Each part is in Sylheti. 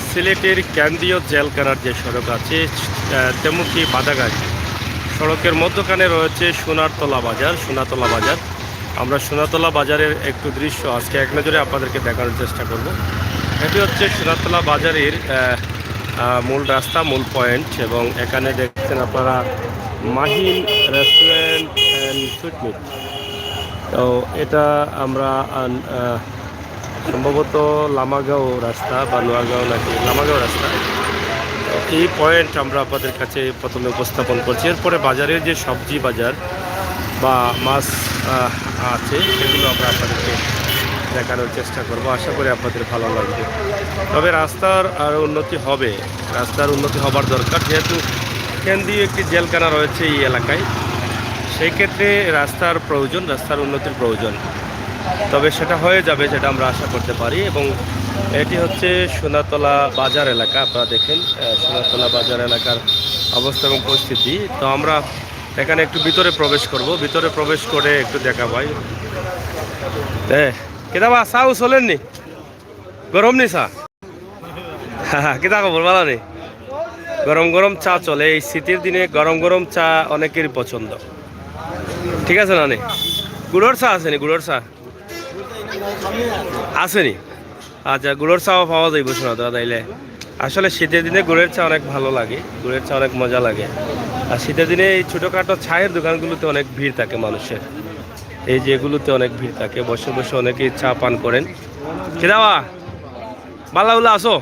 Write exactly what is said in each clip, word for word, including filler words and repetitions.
সিলেটের কেন্দ্রীয় জেলখানার যে সড়ক আছে, আহ, তেমুকি বাদাগাড়ি সড়কের মধ্যখানে রয়েছে সোনারতলা বাজার। সোনাতলা বাজার, আমরা সোনাতলা বাজারের একটু দৃশ্য আজকে এক নজরে আপনাদেরকে দেখানোর চেষ্টা করব। এটি হচ্ছে সোনাতলা বাজারের আহ, আহ, মূল রাস্তা, মূল পয়েন্ট, এবং এখানে দেখছেন আপনারা Mahin restaurant and sweet meat. তো এটা আমরা আন- আহ, সম্ভবত লামাগাঁও রাস্তা বা নোয়াগাঁও নাকি লামাগাঁও রাস্তা। তো এই পয়েন্ট আমরা আপনাদের কাছে প্রথমে উপস্থাপন করছি। এরপরে বাজারের যে সবজি বাজার বা মাছ আহ, আছে, সেগুলো আমরা আপনাদেরকে দেখানোর চেষ্টা করব। আশা করি আপনাদের ভালো লাগবে। তবে রাস্তার আরও উন্নতি হবে, রাস্তার উন্নতি হবার দরকার, যেহেতু কেন্দ্রীয় একটি জেলখানা রয়েছে এই এলাকায়। সেই ক্ষেত্রে রাস্তার প্রয়োজন, রাস্তার উন্নতির প্রয়োজন। তবে সেটা হয়ে যাবে, সেটা আমরা আশা করতে পারি। এবং এটি হচ্ছে সোনাতলা বাজার এলাকা। আপনারা দেখেন আহ, সোনাতলা বাজার এলাকার অবস্থা এবং পরিস্থিতি। তো আমরা এখানে একটু ভিতরে প্রবেশ করব, ভিতরে প্রবেশ করে একটু দেখা পাই। এ, কিতা বা, চা চলের নি? গরম নি চা? কিতা খবর, ভালা নি? গরম গরম চা চলে। এই শীতের দিনে গরম গরম চা অনেকেরই পছন্দ, ঠিক আছে না নি? গুড়র চা আছে নি? গুড়র চা আছে নি? আচ্ছা, গুড়র চাও পাওয়া যাইব সোনাতলা তাইলে। আসলে শীতের দিনে গুড়ের চা অনেক ভালো লাগে, গুড়ের চা অনেক মজা লাগে। আর শীতের দিনে এই ছোটোখাটো চায়ের দোকানগুলোতে অনেক ভিড় থাকে মানুষের, এই যেগুলোতে অনেক ভিড় থাকে, বসে বসে অনেকেই চা পান করেন। কিতা বা, ভালা উলা আছো?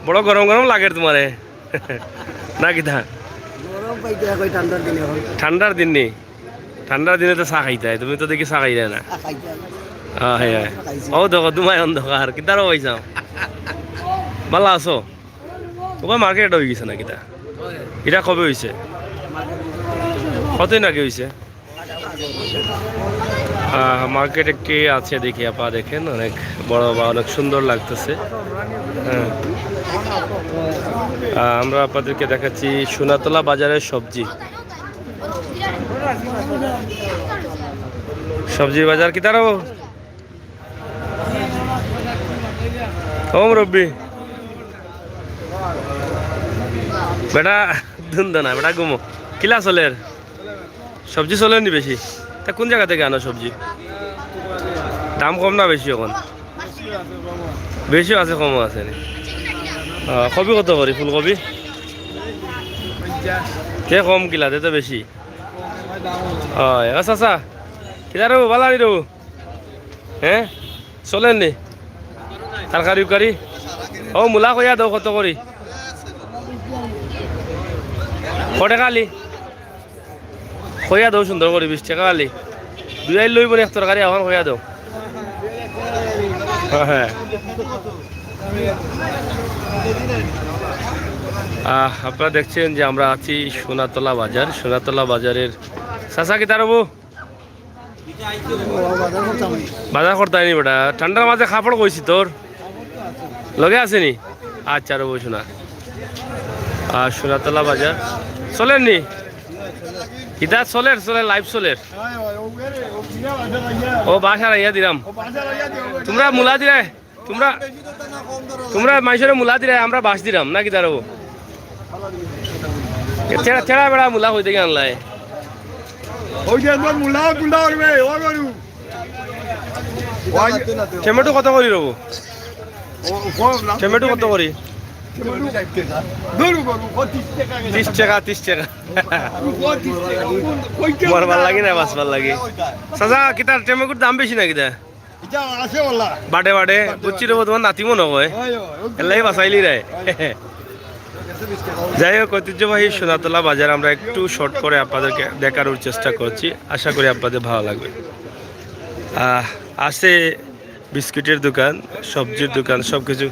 বড় গরম গরম লাগের তোমারে। না কিতা? গরম পাইতে হয় ঠান্ডার দিনে এখন। ঠান্ডার দিন নি? ঠান্ডার দিনে তো চা খাইতায়, তুমি তো দেখি চা খাইরায় না। চা খাইতে হয়। আহ, হয়, হয়। চা খাইছি। ও দেখো, তোমায় অন্ধকার, কিতারও পাইছাম। ভালা আছো? ওবা মার্কেট হয়ে গেছে না কিতা? এটা কবে হয়েছে? কতদিন আগে হয়েছে? আহ, মার্কেট একটি আছে, দেখি আপা দেখেন, অনেক বড় বা অনেক সুন্দর লাগতেছে। হ্যাঁ। আহ, আমরা আপনাদেরকে দেখাচ্ছি সোনাতলা বাজারের সবজি। সবজি বাজার কিতারও? ও মুরব্বি, বেটা, ধুন্দা না, বেটা, ঘুমো। কিলা চলের? সবজি চলের নি বেশি? তা কোন জায়গা থেকে আনো সবজি? দাম কম না বেশি এখন? বেশিও আছে, কমও আছে নি। আহ, কবি কত করি, ফুলকবি? তে কম কিলা, তে তো বেশি। অয়, আচ্ছা, আচ্ছা। কিতা রে, ভালা নি রে? হ্যাঁ? চলের নি? তরকারি উকারি? ও, মূলা কইয়া দেও কত করি? কয় টেকা আলি? কইয়া দেও সুন্দর করি, বিশ টেকা আলি। দুই আইল লইব নি এক তরকারি, এখন কইয়া দেও। হ্যাঁ, হ্যাঁ। আহ, আপনারা দেখছেন যে আমরা আছি সোনাতলা বাজার। সোনাতলা বাজারের চাচা কিতা রবো? বাজার করতায় নি বেটা? ঠান্ডার মাঝে কাপড় কইছি তোর। লগে আছে নি? আচ্ছা, রবো সোনা। আর সোনাতলা বাজার। চলের নি? ইতা চলের, চলের, লাইভ চলের। ও, বাসার আইয়া দিলাম। তোমরা মূলা দিলে? তোমরা, তোমরা মাইনষরে মূলা দিরায়, আমরা বাঁশ দিরাম, না কিতা রবো? তেরা, তেরা বেড়া মূলা কই থাকি আনলায়? ওই যে একবার মূলা, মূলা করবে, ও গরু। ওই টমেটো কত করি রবো? ও, ও, না। টমেটো কত করি? টমেটো ষাইট টেকা। গরু, গরু, ও ত্রিশ টেকা। ত্রিশ টেকা, ত্রিশ টেকা। ও ত্রিশ টেকা। কই টেকা? মরবার লাগি না, বাঁচবার লাগি। চাচা, কিতা টমেটোর দাম বেশি না কিতা? ইটা আছে ওলা। বাটে বাটে, বুঝছি রে, তোমার নাতি মনে হয়। ওই, ওই, ওই। এলাই বাঁচাইলি রে। যাই হোক, ঐতিহ্যবাহী সোনাতলা বাজার আমরা একটু শর্ট করে আপনাদেরকে দেখানোর চেষ্টা করছি। আশা করি আপনাদের ভালো লাগবে। আহ, আছে বিস্কুটের দোকান, সবজির দোকান, সব কিছু,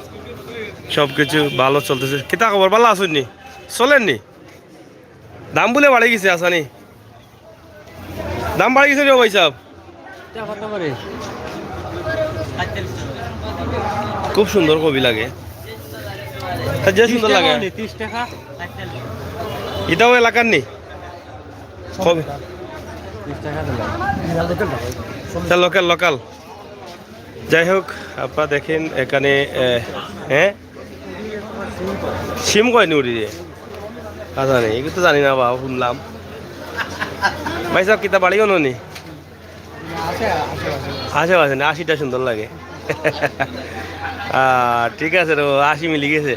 সব কিছু ভালো চলতেছে। কিতা খবর, ভালা আছইন নি? চলের নি? দাম বুলে বাড়ি গেছে, আসানি? দাম বাড়ি গেছে রে ভাই সাহেব। খুব সুন্দর কবি লাগে। তা যে সুন্দর লাগে। ত্রিশ টাকা। ইটাও এলাকার নি? কবি। ত্রিশ টাকা দিলাম। তা লোকাল, লোকাল। যাই হোক, আপনারা দেখেন এখানে, এ, হ্যাঁ, সিম কয় নুরি রে? আচ্ছা, নেই, এগুলো তো জানি না বাবা, শুনলাম। ভাই সাহেব, কিতা বাড়ি কোনো নি? আশেপাশে না, আশিটা সুন্দর লাগে। আহ, ঠিক আছে রে, আশি মিলি গেছে।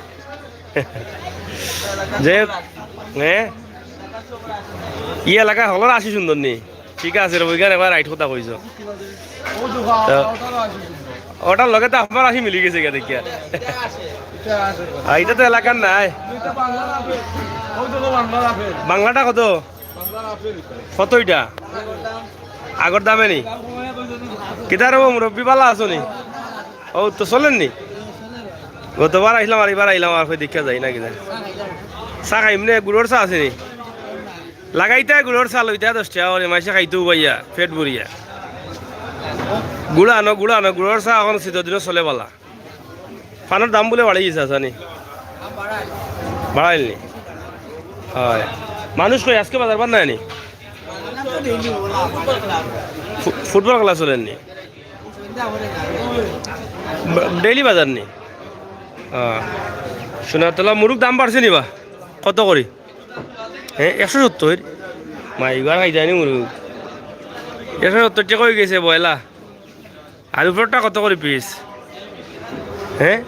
যে, হ্যাঁ, ই এলাকা হকলর আশি সুন্দর নি? ঠিক আছে রে, ওইখানে এবার রাইট কথা কইছো। তো, ওটার লগে তো আমার আশি মিলি গেছে গিয়া দেখিয়া। আর এটা তো এলাকার নাই। বাংলাটা কত? কত এটা? আগর দামে নি? কিতার ও মুরব্বি, বালা আছো নি? ও তো চলেন নি? গতবার আইলাম আর এবার আইলাম, আর কই দেখিয়া যাই না কিনা। চা খাইম নে, গুড়র চা আছে নি? লাগাইতে গুড়র চা লইতে দশ টেকা করে, মাইসে খাইতেও পাইয়া, পেট ভরিয়া। গুড় আনো, গুড় আনো, গুড়র চা এখন শীতর দিনও চলে বালা। পানর দাম বুলে বাড়ি গেছে, আচ্ছা নি? বাড়াইল নি? হয়। মানুষ কই আজকে বাজার বার নাই নি? ফু-, ফুটবল খেলা চলের নি? ডেইলি বাজার নি? হ্যাঁ। সোনাতলা মুরুগ দাম বাড়ছে নি বা? কত করি? হ্যাঁ, একশো সত্তর? মাই, এবার খাই যায়নি মুরুগ। একশো সত্তর টেকা হয়ে গেছে বয়লা। আর উপরটা কত করি পিস? হ্যাঁ,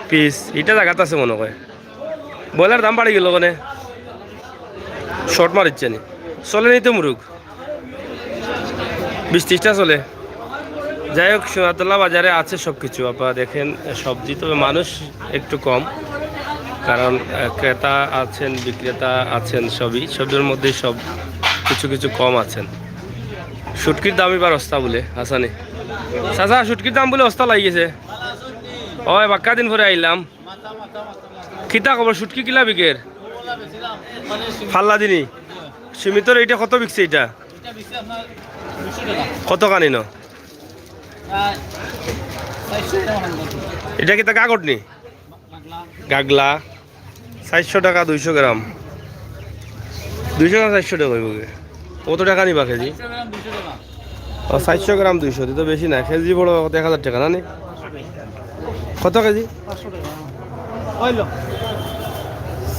পিস। এটা জাগাত আছে মনে হয়। বয়লার দাম বাড়ি গেল কেনে? শর্ট মারিচ্ছে নি? চলে নি তো মুরুগ। বিশ ত্রিশটা চলে। যাই হোক, সোনাতলা বাজারে আছে সব কিছু। আপনারা দেখেন সবজি, তবে মানুষ একটু কম, কারণ, আহ, ক্রেতা আছেন, বিক্রেতা আছেন, সবই, সবজির মধ্যে সব কিছু কিছু কম আছেন। শুটকির দাম এবার অস্তা বলে, আসানি। চাচা, শুটকির দাম বলে অস্তা লাগি গেছে। ওই, বাক্কা দিন পরে আইলাম। কিতা খবর, শুটকি কিলা বিকের? ফাল্লা দিনি। সীমিত রেটে কত বিকছে এটা? কত কানি ন? এটা কিতা গাগট নি? গাগলা। চারশো টাকা দুইশো গ্রাম। দুইশো গ্রাম চারশো টাকা হইব কি? কত টাকা নিবা কেজি? ও, চারশো গ্রাম দুইশো, তো বেশি না। কেজি বড় এক হাজার টাকা না নি? কত কেজি?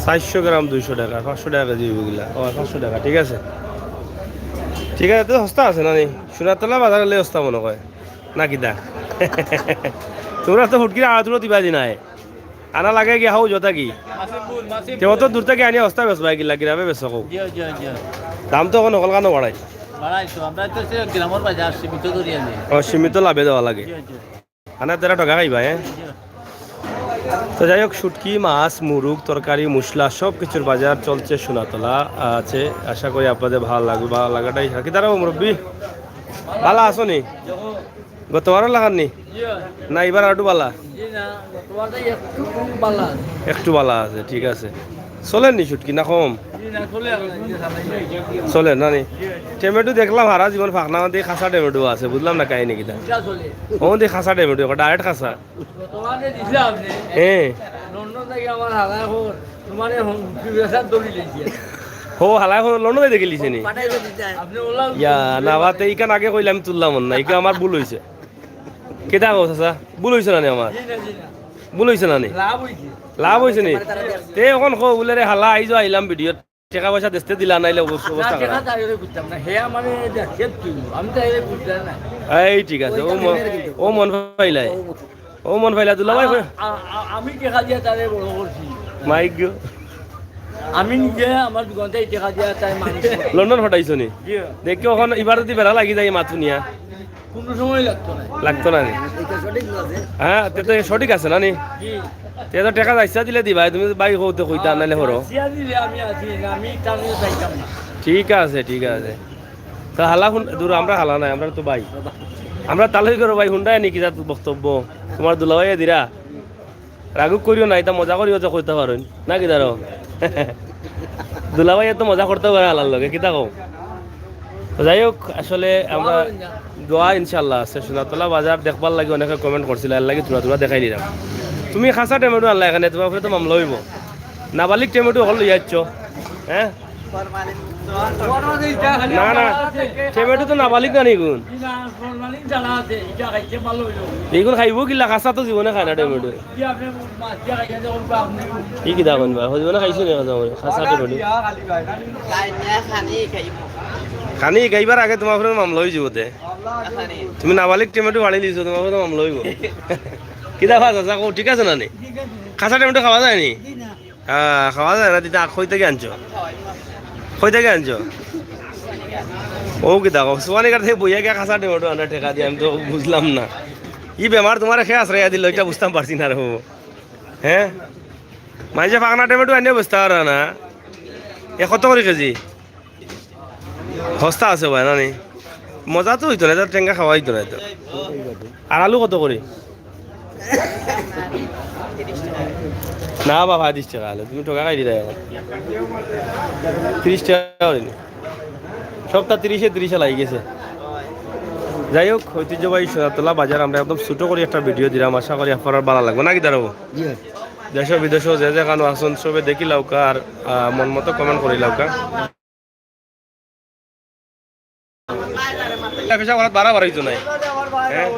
চারশো গ্রাম দুইশো টাকা, পাঁচশো টাকা কেজি হইব গিলা। ও, পাঁচশো টাকা, ঠিক আছে। ঠিক আছে, তো সস্তা আছে না নি? সোনাতলা বাজার গেলে সস্তা মনে হয়। না কিতা? তোমরা তো হুটকির আড়া তুলো দিবা দি নাই। আনা লাগে গিয়া হও যথা কি? মাসিমপুর, মাসিমপুর। তে অত দূর থেকে আনিয়া হস্তা বেচবা, গিলা গ্রামে বেচো কও। জি, জি, জি। দাম তো এখন হকল কানো বাড়াই। বাড়াই তো, আমরা তো সে গ্রামের বাজার সীমিত ধরি আনি। ও, সীমিত লাভে দেওয়া লাগে। জি, জি। আনা তেরা ঠগা খাইবা, হ্যাঁ? জি। তো যাই হোক, শুটকি, মাছ, মুরুগ, তরকারি, মশলা সব কিছুর বাজার চলছে সোনাতলা আছে। আশা করি আপনাদের ভালো লাগবে, ভালো লাগাটাই। কিতারা মুরব্বী, ভালো আছো নি? গতবারও লাগাননি? জি। না, এবার আরটু বালা? জি না, গতবারটাই একটু বালা আছে। একটু বালা আছে, ঠিক আছে। চলের নি শুটকি না কম? জি না, চলে আর কি। চলের না নি? জি। টমেটো দেখলাম হারা জীবন ফাঁকনা মধ্যে কাঁচা টমেটো আছে, বুঝলাম না কাহিনী কিতা। এটা চলে। ও দি কাঁচা টমেটো, direct কাঁচা। গতবারে দিছিলাম আপনি। হ্যাঁ। লন্ডন থেকে আমার হালা এখন তোমারে হো-, কি বেসার দড়ি লেগেছে। হো, হালা এখন লন্ডন থেকে লিছে নি? পাঠাই তো দিতে হয়। আপনি ওলা ইয়া, না, বাতে ইখান আগে কইলে আমি তুললাম না, ইখান আমার ভুল হইছে। কিতা কও চাচা? ভুল হইছে না নি আমার? জি না, জি না। ভুল হইছে না নি? লাভ হইছে। লাভ হইছে নি? তে এখন কও বুলে রে হালা, আইজো আইলাম ভিডিওত। টেকা পয়সা দেস্তে দিলা, নাইলে অবস্থা, না, অবস্থা টেকা খারাপ। তাইলে বুঝতাম না। হে আমারে দেখে তুই, আমি তাইলে বুঝতাম না। এই ঠিক আছে, ও মন, ও মন পাইলাই। ও মন পাইলা, দুলাভাই। আ-, আ-, আ-, আমি টেকা দিয়া তারে বড় করছি। মাইক গো। আমি নিজে আমার দোকান থেকে টেকা দিয়া তাই মানুষ করছি। লন্ডন পাঠাইছো নি? জি। দেখো, এখন এবার যদি বেড়া লাগি যায়, মাথু নিয়া। কোনো সময় লাগতো না। লাগতো না নি? এটা সঠিক আছে। হ্যাঁ, তে তো সঠিক আছে না নি? জি। তে তো টেকা যাইছা দিলে দিবা, তুমি ভাই কইতে কইতা, নাইলে হরো। সিয়া দিলে আমি আছি, না, আমি তার মধ্যে যাইতাম না। ঠিক আছে, ঠিক আছে। তা হালা হুন-, দূর, আমরা হালা নাই, আমরা তো ভাই। আমরা তালই করো ভাই, হুন্ডায় নি কিতা বক্তব্য? তোমার দুলাভাইয়ে দিরা? রাগুক করিও না, এটা মজা করিও যে কইতে পারো। না কিতা রো? দুলাভাই এত মজা করতে পারে হালার লগে, কিতা কও? তো যাই হোক, আসলে আমরা দোয়া ইনশাআল্লাহ আছে। সোনাতলা বাজার দেখবার লাগি অনেকে comment করছিল, এর লাগি থুড়া থুড়া দেখাই দিলাম। তুমি কাঁচা টমেটো আনলা এখানে, তোমার উপরে তো মামলা হইব। নাবালিক টমেটো হকল লইয়া যাচ্ছ, হ্যাঁ? না, না, টমেটো তো নাবালিক না নি ইগুন। ইগুন খাইবো কিলা? খাসা তো জীবনে খায় না টমেটো। কি কিতা কইন বা? জীবনে খাইছো নি খাসা টমেটো? খানি খাইবার আগে তুমার উপরে মামলা অইযিবো তে। তুমি নাবালিক টমেটো ফাড়ি দিছো, তুমার উপরে মামলা অইবো। কিতা বা চাচা, কও, ঠিক আছে না নি? খাসা টমেটো খাওয়া যায় নি? হ্যাঁ, খাওয়া যায় না, দিতা কই থাকি আনছো? কই থাকি আনছো? ও কিতা কও, সুয়ানিঘাট থাকি বইয়া গিয়া খাসা টমেটো আনা ঠেকা দিয়া, আমি তো বুঝলাম না। ই বেমার তুমারে কে আশ্রয় দিল, ইটা বুঝতাম পারছি না রে বাবু। হ্যাঁ? মাইনষে ফাকনা টমেটো আনিয়া বেচতা পারে না। এ কত করি কেজি? হস্তা আছে ভাই, না নি? মজা তো অইতো না, ইতা টেঙ্গা খাওয়া অইতো না তো। আর আলু কত করি? না বাবা, তিরিশ টেকা আলু, তুমি ঠগা খাই দিলায় অখন। তিরিশ টেকা করি নি? সবতা তিরিশে তিরিশে লাগি গেছে। যাই হোক, ঐতিহ্যবাহী সোনাতলা বাজার আমরা একদম ছোট করি একটা ভিডিও দিলাম, আশা করি আপনারার ভালা লাগবো। না কিতা রে বাবু? জি। দেশো বিদেশো যে যেখানো আছইন সবে দেখিলাউক্কা আর, আহ, মন মতো comment করিলাউক্কা। পয়সা করাত বাড়া বাড়াইতো নাই। হ্যাঁ?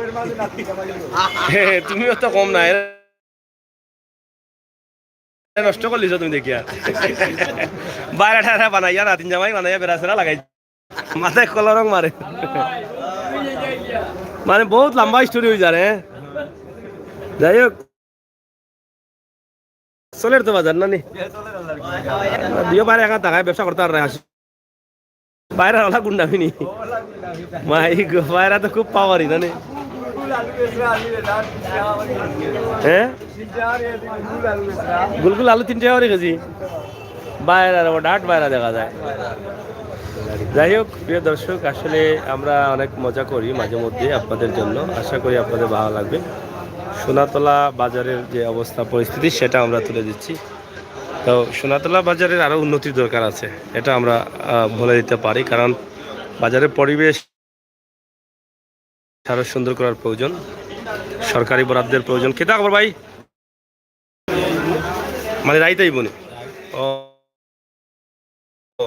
হে, তুমিও তো কম না, এরা নষ্ট করিলিছো তুমি দেখিয়া। বাইরা টায়রা বানাইয়া, নাতিন জামাই বানাইয়া, বেড়া ছেড়া লাগাই, মাথায় কলা রং মারে। মানে, বহুত লম্বা story অই যায়, হ্যাঁ? যাই হোক, চলের তো বাজার, না নি? দিও বাইরা একা থাকায় ব্যবসা করতা পাররা না। বাইরা ওলা গুন্ডা মিনি। মাই গো, বাইরা তো খুব পাওয়ারি, না নি? হ্যাঁ? গুলগুল আলু তিন টেকা করি কেজি। বাইরা রে, ডাট বাইরা দেখা যায়। যাই হোক, প্রিয় দর্শক, আসলে আমরা অনেক মজা করি মাঝে মধ্যে আপনাদের জন্য। আশা করি আপনাদের ভালো লাগবে। সোনাতলা বাজারের যে অবস্থা পরিস্থিতি, সেটা আমরা তুলে দিচ্ছি। তো সোনাতলা বাজারের আরো উন্নতির দরকার আছে, এটা আমরা, আহ, বলে দিতে পারি, কারণ বাজারের পরিবেশ আরো সুন্দর করার প্রয়োজন, সরকারি বরাদ্দের প্রয়োজন। কিতা খবর ভাই? মানে, রাইত আইবো নি? ও, ও,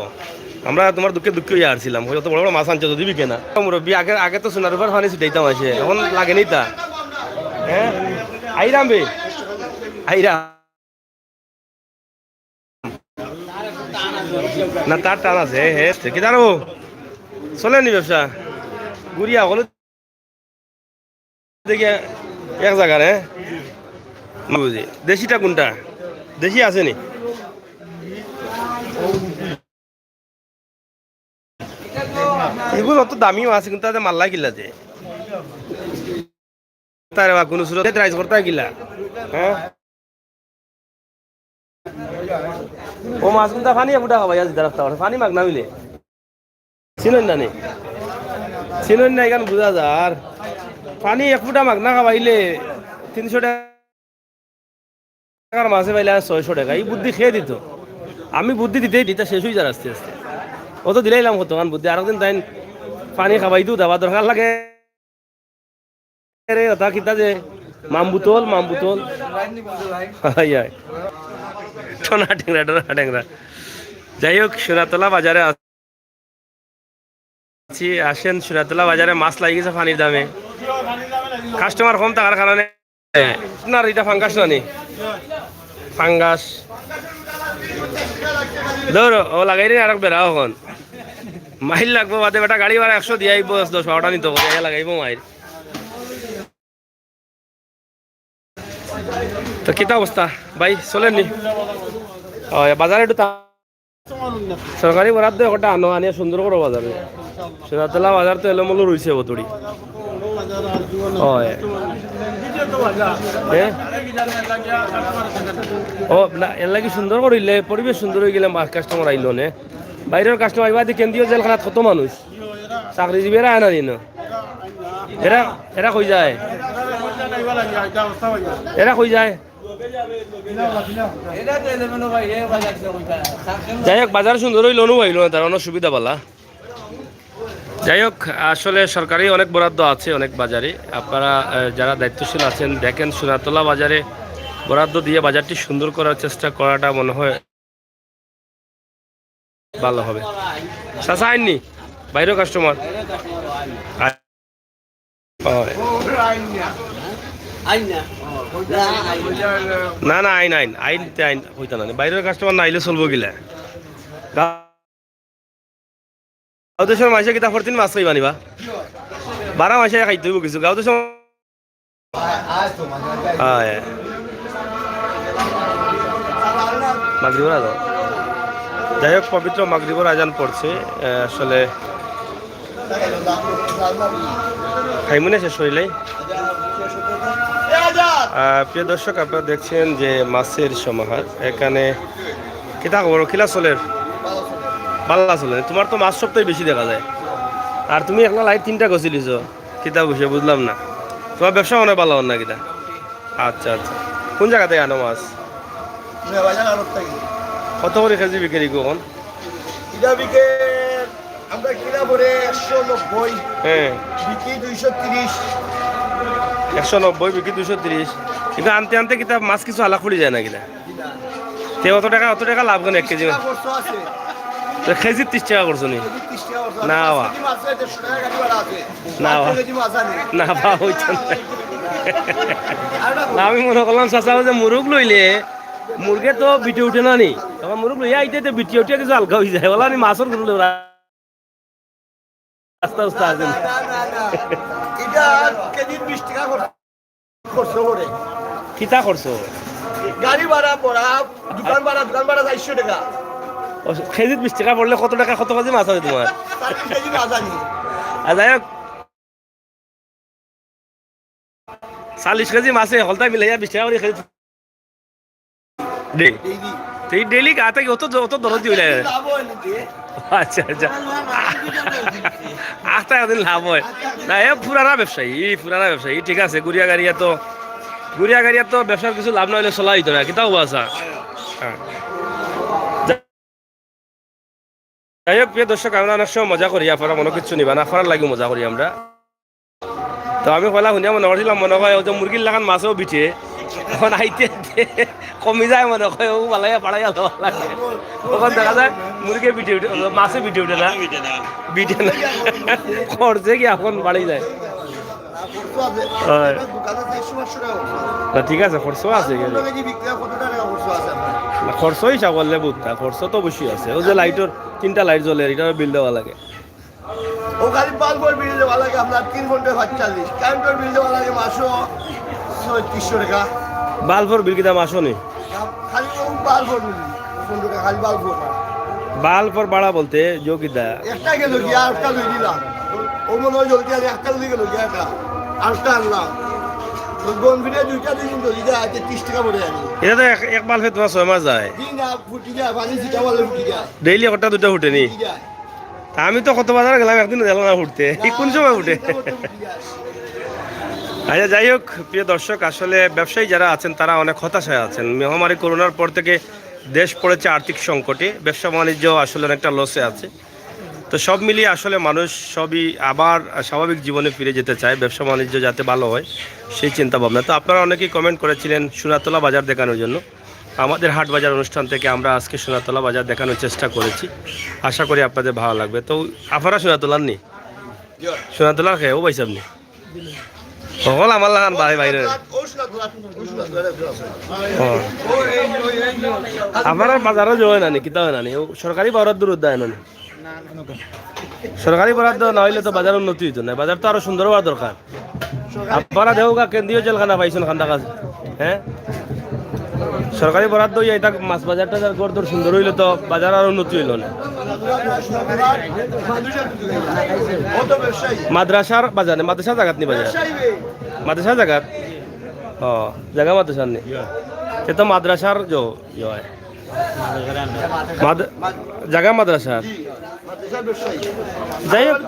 আমরা তুমার দুঃখে দুঃখী অইয়া আরছিলাম, অত বড় বড় মাছ আনছো যদি বিকে না। মুরব্বি, আগে, আগে তো সোনার উপর পানি ছিটাইতাম আছে, অখন লাগে নি তা। হ্যাঁ, আইরাম বে, আইরাম। না, তার টান আছে, হে, হে, কিতা রে? চলে নি ব্যবসা? গুড়িয়া হলো দেখি এক জায়গা রে। বুঝি। দেশিটা কোনটা? দেশি আছে নি? ইগুন অত দামি মাছ, কিন্তু তাতে মাল্লা কিলাতে। তারে বা কোনো সুরতে try করতা কিলা? হ্যাঁ? ও মাছ কিন্তু পানি এক ফুটা খাবাইয়া দিতা রাখতা পারে, পানি মাগনা অইলে। চিনইন না নি? চিনইন না, ইখান বুঝা যার। পানি এক ফুটা মাগনা খাবাইলে তিনশো টেকার মাছে পাইলে আর ছয়শো টেকা। ই বুদ্ধি কে দিত? আমি বুদ্ধি দিতেই দিতা শেষ অই যার আস্তে আস্তে। অত দিলাইলাম কতখান বুদ্ধি, আরক দিন তাইন পানি খাবাইতো দেওয়া দরকার লাগে। রে, ওটা কিতা যে? মামবুতল, মামবুতল। হায়, হায়। টোনা টেংরা, টোনা টেংরা। যাই হোক, সোনাতলা বাজারে আছি, আসেন, সোনাতলা বাজারে মাছ লাগি গেছে পানির দামে। Customer কম থাকার কারণে। আপনার ইটা ফাঙ্গাস না নি? ফাঙ্গাস। ধরো, ও লাগাই রে আরক বেড়া অখন। মাইর লাগবো বাদে বেটা গাড়ি ভাড়া একশো দিয়া আইবো, দশ বারোটা নিতো, করিয়া লাগাইবো মাইর। তো কিতা অবস্থা ভাই, চলের নি? ও, এ বাজারে একটু তা-, সরকারি বরাদ্দ একটা আনো, আনিয়া সুন্দর করো বাজারে। সোনাতলা বাজার তো এলোমেলো রইছে বতড়ি। ও, এ। এ? ও, না, এর লাগি সুন্দর করিলে, পরিবেশ সুন্দর অই গেলে মা-, customer আইলো নে। বাইরের customer আইবা, দি কেন্দ্রীয় জেলখানাত কত মানুষ। চাকরিজীবী এরা আয় না দিন। এরা, এরা কই যায়? এরা কই যায়? যাই হোক, বাজার সুন্দর অইলো নু, অইলো না, তার অনেক সুবিধা বালা। যাই হোক, আসলে সরকারি অনেক বরাদ্দ আছে অনেক বাজারে। আপনারা, আহ, যারা দায়িত্বশীল আছেন, দেখেন সোনাতলা বাজারে বরাদ্দ দিয়ে বাজারটি সুন্দর করার চেষ্টা করাটা মনে হয় ভালো হবে। চাচা আইননি, বাইরের কাস্টমার। না, না, আইন, আইন, আইন, আইন হইতা না। বাইরের কাস্টমার না আইলে চলবো কিলা? গাঁও দেশর মাইনষে কিতা ফরতিন মাছ খাইবা নিবা? বারা মাইনষে খাইতে হইব কিছু। গাঁও দেশর, হ্যাঁ। মাগরিবর আজান। যাই হোক, পবিত্র মাগরিবর আজান পড়ছে। আহ, আসলে খাইমুনে শেষ হইলেই। আহ, প্রিয় দর্শক, আপনারা দেখছেন যে মাছের সমাহার। এখানে কিতা খবর, কিলা চলের? বালা চলে। তোমার তো মাছ সপ্তাহে বেশি দেখা যায়, আর তুমি একলা লাইট তিনটা গছিলিছ। কিতা বিষয় বুঝলাম না। তোমার ব্যবসা মনে হয় ভালো হন না কিতা? আচ্ছা, আচ্ছা। কোন জায়গা থেকে আনো মাছ? কত করে কেজি বিক্রি কখন? এটা বিকে আমরা কিনা পরে একশো নব্বই, হ্যাঁ। বিকি দুইশো তিরিশ। একশো নব্বই, বিকি দুইশো তিরিশ। কিন্তু আনতে আনতে কিতা মাছ কিছু আলাক পড়ি যায় না কিনা? তে অত টাকা, অত টাকা লাভ কেন এক কেজি? খরচ আছে। তো কেজি তিরিশ টাকা করছো নি? কেজি তিরিশ টাকা খরচ আছে। না বা। পাঁচ কেজি মাছ আছে, দেড়শো টাকা গাড়ি ভাড়া আছে। না বা। পাঁচ কেজি মাছ আনি। না বা, হইতো না। না, আমি মনে করলাম চাচা যে মুরগ লইলে, মুরগে তো বিটে উঠে না নি। তখন মুরগ লইয়া আইতে তো বিটে উঠে কিছু হালকা হয়ে যায়। বলে আমি মাছের গুলো আস্তে আস্তে আছে। না, না, না, না। এটা কেজি বিশ টাকা খরচ, খরচ করে। কিতা খরচ? গাড়ি ভাড়া পড়া, দোকান ভাড়া, দোকান ভাড়া চারশো টাকা। ও, কেজিত বিশ টাকা পড়লে কত টাকা, কত কেজি মাছ আছে তোমার? চার কেজি মাছ আনি। আর যাই হোক, চাল্লিশ কেজি মাছে হলতা মিলাইয়া বিশ টাকা করে কেজি। Day-, daily. তো এই ডেইলি গা থেকে অত, অত দরদ দিও না। লাভ হয় না যে। আচ্ছা, আচ্ছা। আস্তা দিন লাভ হয়। না, এ পুরানা ব্যবসায়ী, এই পুরানা ব্যবসায়ী, ঠিক আছে, গুড়িয়া গাড়িয়া তো, গুড়িয়া গাড়িয়া তো ব্যবসার কিছু লাভ না হইলে চলা হইতো না, কিতাও বাসা। হ্যাঁ। যাই হোক, প্রিয় দর্শক, আমরা অনেক সময় মজা করি, আপনারা মনে কিচ্ছু নিবা না, আপনারার লাগি মজা করি আমরা। তো আমি কইলা শুনিয়া মনে করছিলাম, মনে হয় ওই যে মুরগির লাখান মাছও বিটে, এখন আইতে আইতে কমি যায়, মনে হয় ও বালাইয়া পাড়াই গেল। তখন দেখা যায় মুরগি বিটে উঠে, মাছে বিটে উঠে না, বিটে না, খরচে কি এখন বাড়ি যায়। হয়। না, ঠিক আছে, খরচ আছে। না, খরচ হিসাব করলে বুঝতা, খরচ তো অবশ্যই আছে। ওই যে লাইটর তিনটা লাইট জ্বলে, এটারও বিল দেওয়া লাগে। ও খালি বাল্বর বিল দেওয়া লাগে আপনার তিন ঘন্টা পাঁচচল্লিশ, কারেন্টর বিল দেওয়া লাগে মাসও ছয়ত্রিশশো টাকা। বাল্বর বিল কিতা মাসও নি? খালি ও বাল্বর বিল, পনেরো টাকা খালি বাল্বর। বাল্বর ভাড়া বলতে যে কিতা? একটা গেল গিয়া, আরেকটা লই দিলাম। ও মনে হয় জলদি আরে একটা লই গেল গিয়া, একটা আরেকটা আনলাম। ওই গন ফিরে দুইটা দিন জলদি যায়, আজকে ত্রিশ টাকা পড়ে আনি। এটা তো এক, এক বাল্বে তোমার ছয় মাস যায়। দিন না ফুটি যায়, পানি ছিটা মারলে ফুটি যায়। ডেইলি একটা দুইটা ফুটে নি? ফুটি যায়। তা আমি তো কত বাজার গেলাম, একদিন গেল না ফুটতে। এই কোন সময় ফুটে? আচ্ছা, যাই হোক, প্রিয় দর্শক, আসলে ব্যবসায়ী যারা আছেন, তারা অনেক হতাশায় আছেন। মহামারী করোনার পর থেকে দেশ পড়েছে আর্থিক সংকটে, ব্যবসা বাণিজ্য আসলে অনেকটা লসে আছে। তো সব মিলিয়ে আসলে মানুষ সবই আবার স্বাভাবিক জীবনে ফিরে যেতে চায়, ব্যবসা বাণিজ্য যাতে ভালো হয়, সেই চিন্তা ভাবনা। তো আপনারা অনেকেই কমেন্ট করেছিলেন সোনাতলা বাজার দেখানোর জন্য। আমাদের হাট বাজার অনুষ্ঠান থেকে আমরা আজকে সোনাতলা বাজার দেখানোর চেষ্টা করেছি, আশা করি আপনাদের ভালো লাগবে। তো আপনারা সোনাতলার নি? সোনাতলার খেয়ে ও ভাই সাহেব নি? সকল আমার লাখান ভাই বাইরে। ও। আপনারা বাজারও যাওয়া নানি, কিতা হয় নানি? ও সরকারি বরাদ্দ রোদ দেয় নানি? সরকারি বরাদ্দ না হইলে তো বাজার উন্নতি হইতো না, বাজার তো আরো সুন্দর হওয়ার দরকার। আপনারা দেখো গা, কেন্দ্রীয় জেলখানা পাইছেন খান্দা কাজ, হ্যাঁ? সরকারি বরাদ্দ হইয়া এটা মাছ বাজার টাজার গড় দর সুন্দর হইলে তো বাজার আরো উন্নতি হইলো না। মাদ্রাসার বাজার নি, মাদ্রাসা জাগাত নি বাজার? মাদ্রাসা জাগাত? ও, জাগা মাদ্রাসার নি? সে তো মাদ্রাসার জো, ইয়ে হয়। মাদ-, জাগা মাদ্রাসার। যাই হোক,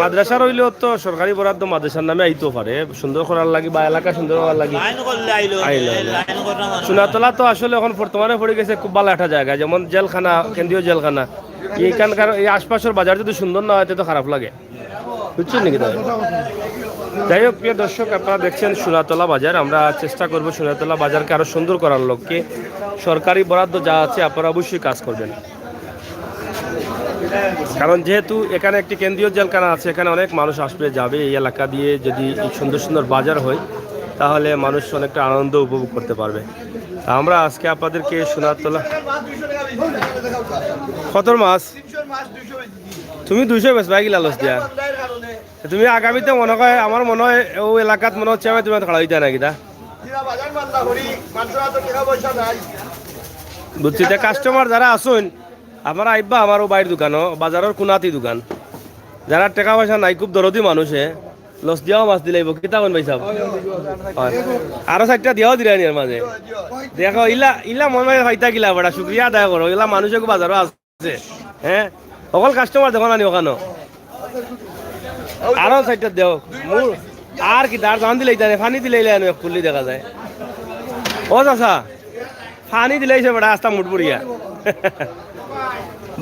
মাদ্রাসার হইলেও তো সরকারি বরাদ্দ মাদ্রাসার নামে আইতেও পারে, সুন্দর করার লাগি বা এলাকা সুন্দর করার লাগি। লাইন করলে আইলো, আইলো, আইলো। লাইন করলাম আমরা। সোনাতলা তো আসলে এখন বর্তমানে পড়ে গেছে খুব ভালো একটা জায়গা, যেমন জেলখানা, কেন্দ্রীয় জেলখানা। এইখানকার এই আশপাশের বাজার যদি সুন্দর না হয়, তে তো খারাপ লাগে, বুঝছেন নাকি? তাই যাই হোক, প্রিয় দর্শক, আপনারা দেখছেন সোনাতলা বাজার। আমরা চেষ্টা করব সোনাতলা বাজারকে আরো সুন্দর করার লক্ষ্যে। সরকারি বরাদ্দ যা আছে, আপনারা অবশ্যই কাজ করবেন। কারণ যেহেতু এখানে একটি কেন্দ্রীয় জেলখানা আছে, এখানে অনেক মানুষ আসবে যাবে। এই এলাকা দিয়ে যদি এই সুন্দর সুন্দর বাজার হয়, তাহলে মানুষ অনেকটা আনন্দ উপভোগ করতে পারবে। তা আমরা আজকে আপনাদেরকে সোনারতলা কতর মাছ, তুমি দুইশো বেচবা কিলা লস দিয়া? তুমি আগামীতে মনে হয়, আমার মনে হয় ও এলাকাত মনে হচ্ছে আমি তুমি খাড়া হইতে নাকি তা বুঝছি। তে কাস্টমার যারা আসুন, আপনারা আইবা আমার ও ভাইর দোকানো, বাজারর কুনাতি দোকান। যারা টেকা পয়সা নাই, খুব দরদি মানুষে, লস দিয়াও মাছ দিলাইব, কিতা কইন ভাই সাহেব? হয়। আরো চাইরটা দিয়াও দিলাই নি এর মাঝে। দেখো, ইলা, ইলা মনে হয় ফাইতা কিলা বেটা, শুক্রিয়া আদায় করো, ইলা মানুষে খুব বাজারও আছে। হ্যাঁ, অকল কাস্টমার দেখো না নি ওখানো। আরো চাইরটা দেও। মূল আর কি, তার জান দিলাই জানে, পানি দিলাই আনো এক কুল্লি দেখা যায়। ও চাচা, পানি দিলাইছে বেটা, আস্তা মুঠ পড়িয়া।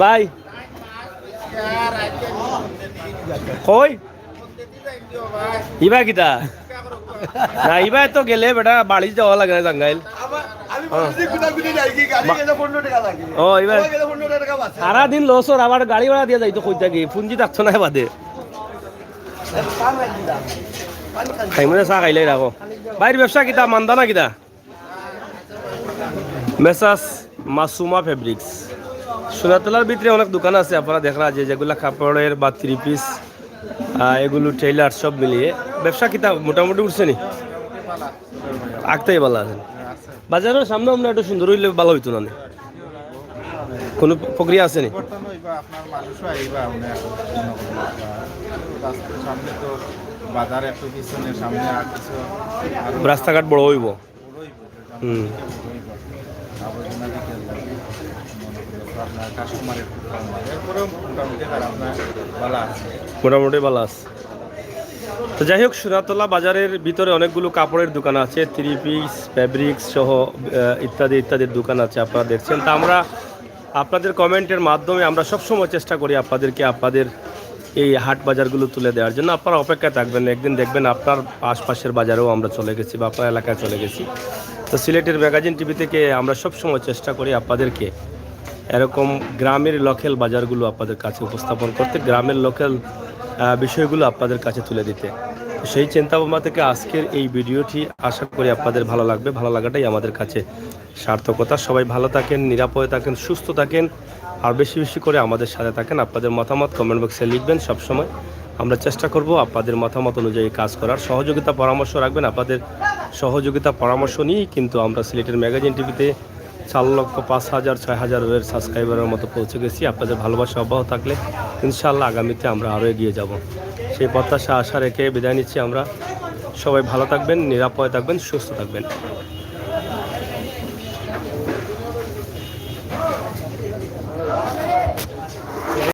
ভাই, কই? ইবা কিতা? না, ইবা তো গেলে বেটা বাড়ি যাওয়া লাগে না, জাঙ্গাইল। ও, ইবা সারা দিন লস ওর, আবার গাড়ি ভাড়া দিয়ে যাইতো কই থাকি, পুঞ্জি থাকতো না বাদে। খাই মানে চা খাইলাই রাখো। ভাইর ব্যবসা কিতা, মান্দা না কিতা? মেসাস মাসুমা ফেব্রিক্স। সোনারতলার ভিতরে অনেক দোকান আছে, আপনারা দেখরা যে যেগুলা কাপড়ের বা থ্রি পিস, এগুলো টেইলার সব মিলিয়ে ব্যবসা কিতা মোটামুটি উঠছে নি? আগতেই ভালা আছে। বাজারর সামনে আমরা একটু সুন্দর হইলে ভালা হইতো না নি? কোনো প্রক্রিয়া আছে নি? পরিবর্তন হইবা, আপনার মানুষও আইবা, মানে, এখন সামনে তো বাজার একটু পিছনে, সামনে আর কিছু আরো রাস্তাঘাট বড় হইব। বড় হইব, হুম। বড় হইব। আবর্জনা দিতে লাগবে। মনে করি তো আপনার কাস্টমার একটু কম হয়। এরপরেও মোটামুটি খারাপ না, ভালা আছে। মোটামুটি ভালা আছে। তো যাই হোক, সোনারতলা বাজারের ভিতরে অনেকগুলো কাপড়ের দোকান আছে, থ্রি পিস, ফেব্রিক্স সহ, আহ, ইত্যাদি ইত্যাদির দোকান আছে, আপনারা দেখছেন। তা আমরা আপনাদের কমেন্টের মাধ্যমে আমরা সবসময় চেষ্টা করি আপনাদেরকে আপনাদের এই হাট বাজারগুলো তুলে দেওয়ার জন্য। আপনারা অপেক্ষায় থাকবেন, একদিন দেখবেন আপনার আশপাশের বাজারেও আমরা চলে গেছি বা আপনার এলাকায় চলে গেছি। তো সিলেটের ম্যাগাজিন টিভি থেকে আমরা সবসময় চেষ্টা করি আপনাদেরকে এরকম গ্রামের লোকাল বাজারগুলো আপনাদের কাছে উপস্থাপন করতে, গ্রামের লোকাল, আহ, বিষয়গুলো আপনাদের কাছে তুলে দিতে। তো সেই চিন্তাভাবনা থেকে আজকের এই ভিডিওটি, আশা করি আপনাদের ভালো লাগবে। ভালো লাগাটাই আমাদের কাছে সার্থকতা। সবাই ভালো থাকেন, নিরাপদে থাকেন, সুস্থ থাকেন, আর বেশি বেশি করে আমাদের সাথে থাকেন। আপনাদের মতামত কমেন্ট বক্সে লিখবেন সবসময়। আমরা চেষ্টা করব আপনাদের মতামত অনুযায়ী কাজ করার। সহযোগিতা পরামর্শ রাখবেন, আপনাদের সহযোগিতা পরামর্শ নিয়েই কিন্তু আমরা সিলেটের ম্যাগাজিন টিভিতে চার লক্ষ পাঁচ হাজার, ছয় হাজারের সাবস্ক্রাইবারের মতো পৌঁছে গেছি। আপনাদের ভালোবাসা অব্যাহত থাকলে ইনশাআল্লাহ আগামীতে আমরা আরও এগিয়ে যাব। সেই প্রত্যাশা, আশা রেখে বিদায় নিচ্ছি আমরা। সবাই ভালো থাকবেন, নিরাপদে থাকবেন, সুস্থ থাকবেন।